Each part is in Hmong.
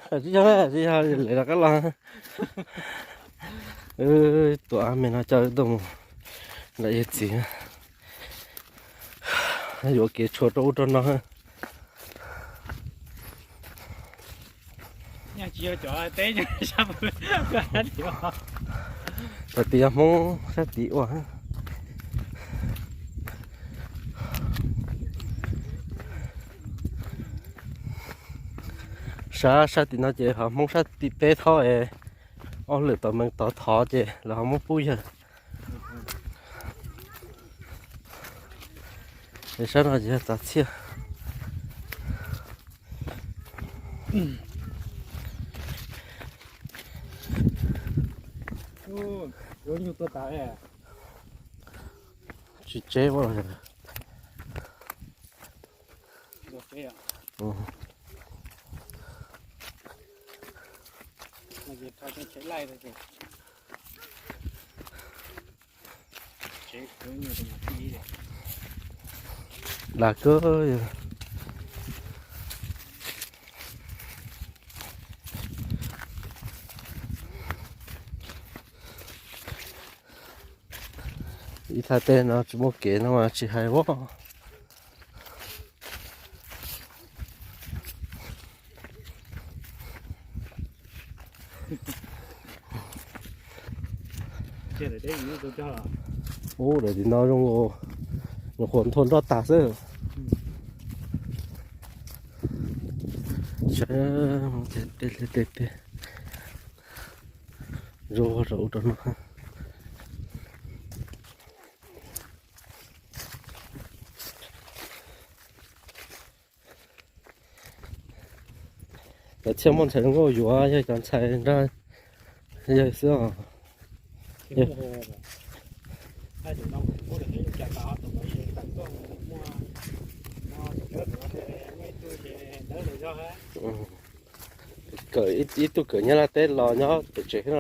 Tsis yog, tsis yog lawv rov qab los. Tus a me no coj wb tuaj mus nram yawg txiv, yuam kev tshuam rau ub rau no. Cov tim yog Hmoob sab tid ua. Sab, sab tim no ces ho Hmoob sab tim peb thob es ob lwm tau mees tov thov ces lawv ho muab pub yawg. Es sab no ces yog txav txhiaj. Tsis tseb ua. Lag kawg. Ib thaj teb no tsis muaj kev no mas tsis hais ua. Ub, daim tim no zoo, nyuam qhuav nthua nroj tag xwb. Saib, tej tej tej zoo rau ub rau no. Cov txhiaj muaj ntxhais nkauj yuav yog cov ntxhais nrog yawg xwb os. Kawm ib tug kawm Nyab Laj teb los nyob pem tsev no.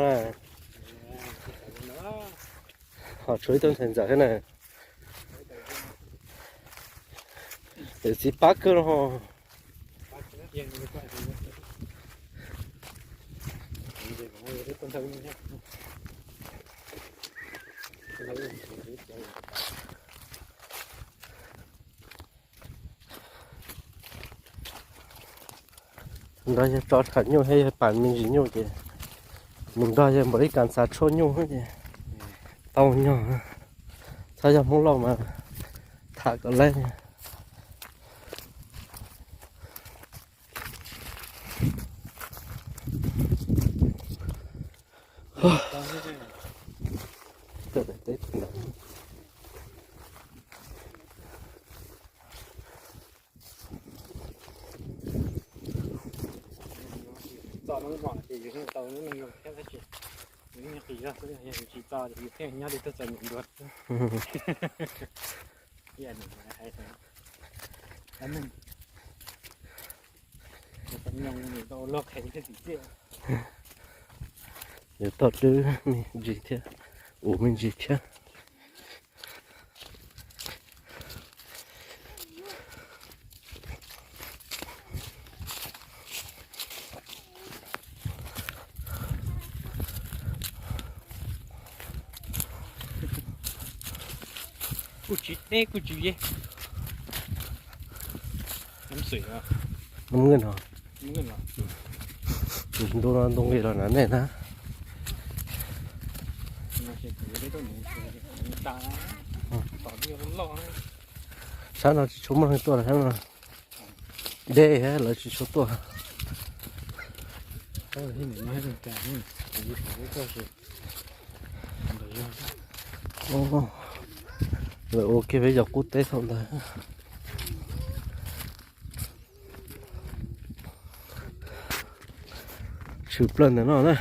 Ho tshuav ib tug ntxhais ntxawm thiab na. Yawm txiv pab kawg los. Nrog yawg tso tsham nyuj thiab yawg pam me ntsis nyuj ces mus nrog yawg npaum li kas xav tshuaj nyuj ces tau nyog. Txhob yog Hmoob Lauj mas tham kom laib. Txo no ces yus yeej tau lub neej zoo thiab tab sis yus yeej qis zog xwb, yog yus tsis txo ces yus pheej nyob li tuaj txom nyem dua xwb. Ib yam li hais tias, tab meeg, txom nyem tau luag qhev thiab tim txiaj. Yuav tau dwb me ntsis thiab, ua me ntsis thiab. Kuj tsis deb kuj tsis ye. Nws nqis no, ntu no ntu nqis los na nej na. Sab no tsis tshua muaj neeg tuaj lawm, sab no deb lawv tsis tshua tuaj. Lawv ua kiag peb cov qub teb thaum ntawd. Tshwm plaws ntawm no na.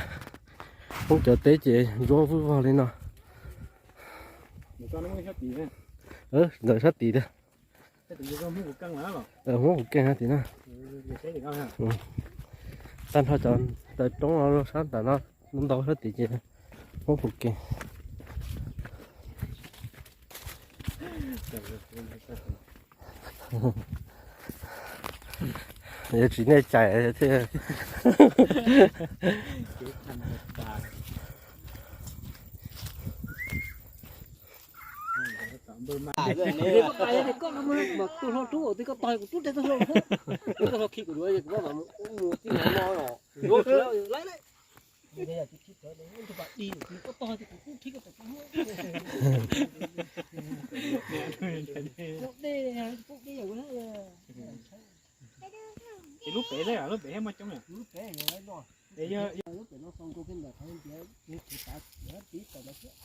Hmoob cov teb ces ntsuab vwj vog li no. Ntawm sab tid tiag. Hmoob Phuv Keej tim na. Tag nrho cov taw roob no sab nram no ntau sab tid ces Hmoob Phuv Keej. Yog tsis nej cais thiab. Ces lub pem, lub pem thiab muaj coob yom. Lub pem no xo nkaus kiag ntawm qhov tias nws tiv tav tib tawm lawm thiab.